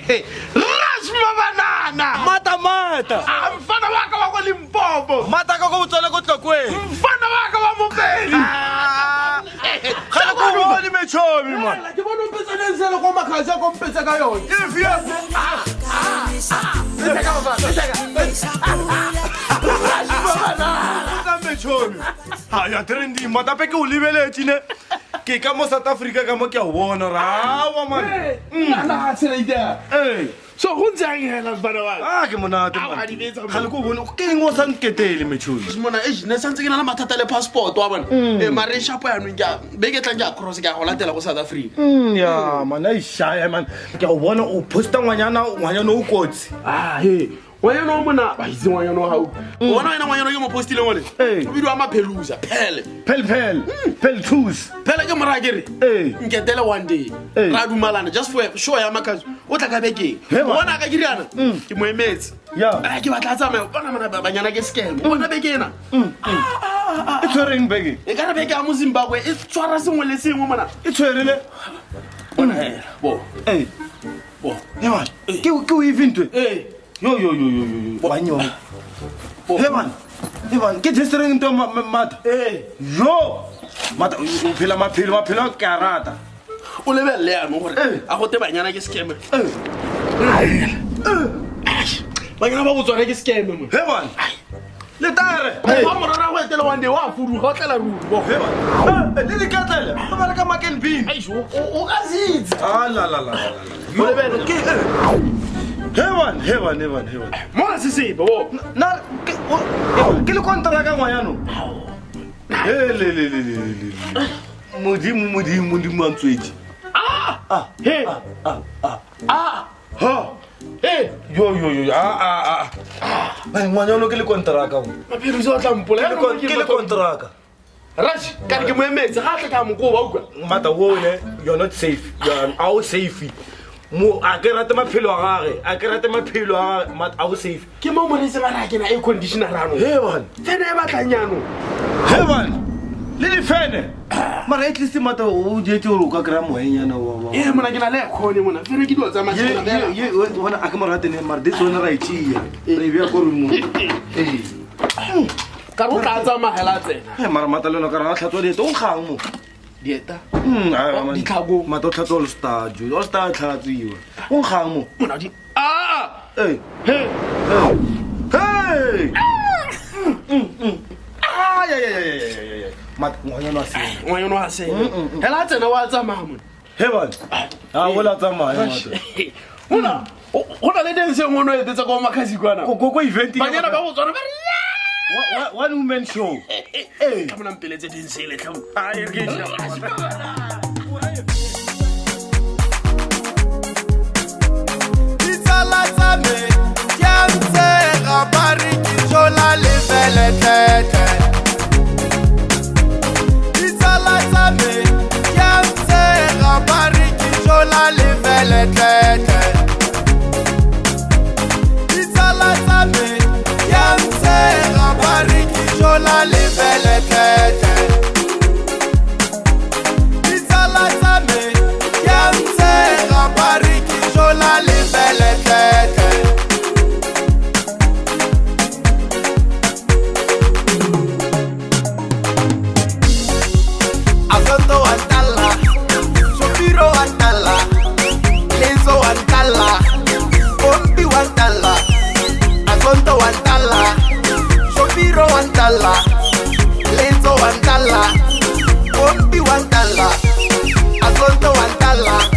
Rush Mabanana. Mata mata. Ah, mfana wa ka wa ko Limpopo. Mata ka ko Botswana ko Tlokweng. Mfana wa ka wa Mopedi. Ga le ko bone metšhomi man. Ke bone o mpetsa neng sele ko makgaja ko mpetsa ka yone. Ke fia. Tsa metšhomi. Ha ya trending mata pe ke o lebeletse ne. Ke ka mo South Africa ka mo ke a o bona ra wa man. Nna tshela Ee. So go ntse yang hela mfana wa ka? Ah ke monate Ao, man. a di betsa, Ga le ko bone ke eng o sa nketele metšhomi. Mona eish, ne santse ke na le mathata le passport wa bona. Ee, mare shapo yanong ke a beke tlang ke a cross ke a go latela ko South Africa. Ya man a ishaya man. Ke a o bona o posta ngwanyana ngwanyana o kotsi. Ah, he. Ngwanyana o mona ba itse ngwanyana wa gago. O bona wena ngwanyana o ke mo postileng ole? Ee. O bidiwa Mapheluza, Phele. Pel pel. Pel choose. Phele ke mora ke re. Ee. Nketele one day. Ee. Ra dumalana just for show ya makazo. O tla ka bekeng. He, man. Bona ka ke riana. Ke mo emetse. Ya. Ah, ke batla a tsamaya. Bona mona banyana ke scam. O bona beke ena. E tshwereng beke. E ka re beke ya mo Zimbabwe e tshwara sengwe le sengwe mona. E tshwere le. Bona hela. Bo. Ee. Bo. He man. Ke ke o e ntwe. Ee. Yo yo yo yo yo. Wa nyo. He man. He man, ke jestereng ntwe mata. Ee. Yo. Mata o phela maphelo maphelo ke a rata. O lebelele yanong gore Ee. a gote banyana ke scam. Ee. Banyana ba Botswana ke scam mo. He man. Le tare. Fa morara go etele one day wa fuduga o tlela ruri. Bo. He man. Le di katlele. Ba ba ka Mac and Bean. Eish, o ka se itse. Ah la la la la la. O lebelele. Ke He man, he man, he man, he man. Mo ga se sepe bo. Na ke o- ke le kontraka ngwanyano. He le le le le le le. Modimo modimo modimo a ntswetse. Ah! He. Ah ah. Ah! Ha. He. Yo yo yo ah ah ah. Ba ngwanyano ke le kontraka o. Mapheruza o tla mpola. Ke le kontraka. Raj, ka re ke mo emetse ga a tla ka mo koba utlwa. Mata wo ne you're not safe. You are out safe. Mo a ke rate maphelo a gage. A ke rate maphelo a gage. Mata a safe. Ke mo moretse ba re a ke na air conditioner anong. He man. Fene e batlang yanong. He man. Le difene. Mara at least mata o dietse gore o ka kry-a moenyana wa wa. Ee mona ke na le aircon mona. Fene ke dilo tsa Ye matšhaba ye ye bona a ke mo rate ne mara this one ra e tšea. Re e beya ko roomong. Ee. Ka re o tla tsamaya hela a tsena. He mara mata le yona ka re ga tlhatswa dieta o nkgang mo. Dieta. Ah, man. Ditlhako. Mata o tlhatswa all star jo. All star tlhatswiwa. O nkgang mo. Mona di. Ah! Ee. He. Hey! Ah, ya ya ya ya ya ya ya. Mata ngwanyana wa sena. Ngwanyana wa sena. Hela a tsena wa tsamaya mona. He man. Ah, o la tsamaya mata. Mona go na le dance e nngwe o no etetse ko Makhasi kwana. Ko ko event. Banyana ba Botswana ba re One woman show. Ee. Ka mona mpeletse dance ele tlhamo. Ah, e re ke Ditsala tsa me di a ntshega ba re ke jola lebeletlete. Ditsala tsa me di a ntshega ba re ke jola lebeletlete. Ditsala tsa me di a ntshega ba re ke jola lebeletlete. Ditsala tsa me di a ntshega ba re ke jola lebeletlete. Azonto wa ntalla, Shopiro wa ntalla, Lezo wa ntalla, Pompi wa ntalla, Azonto wa ntalla, Shopiro wa ntalla, Lezo wa ntalla, Pompi wa ntalla, Azonto wa ntalla.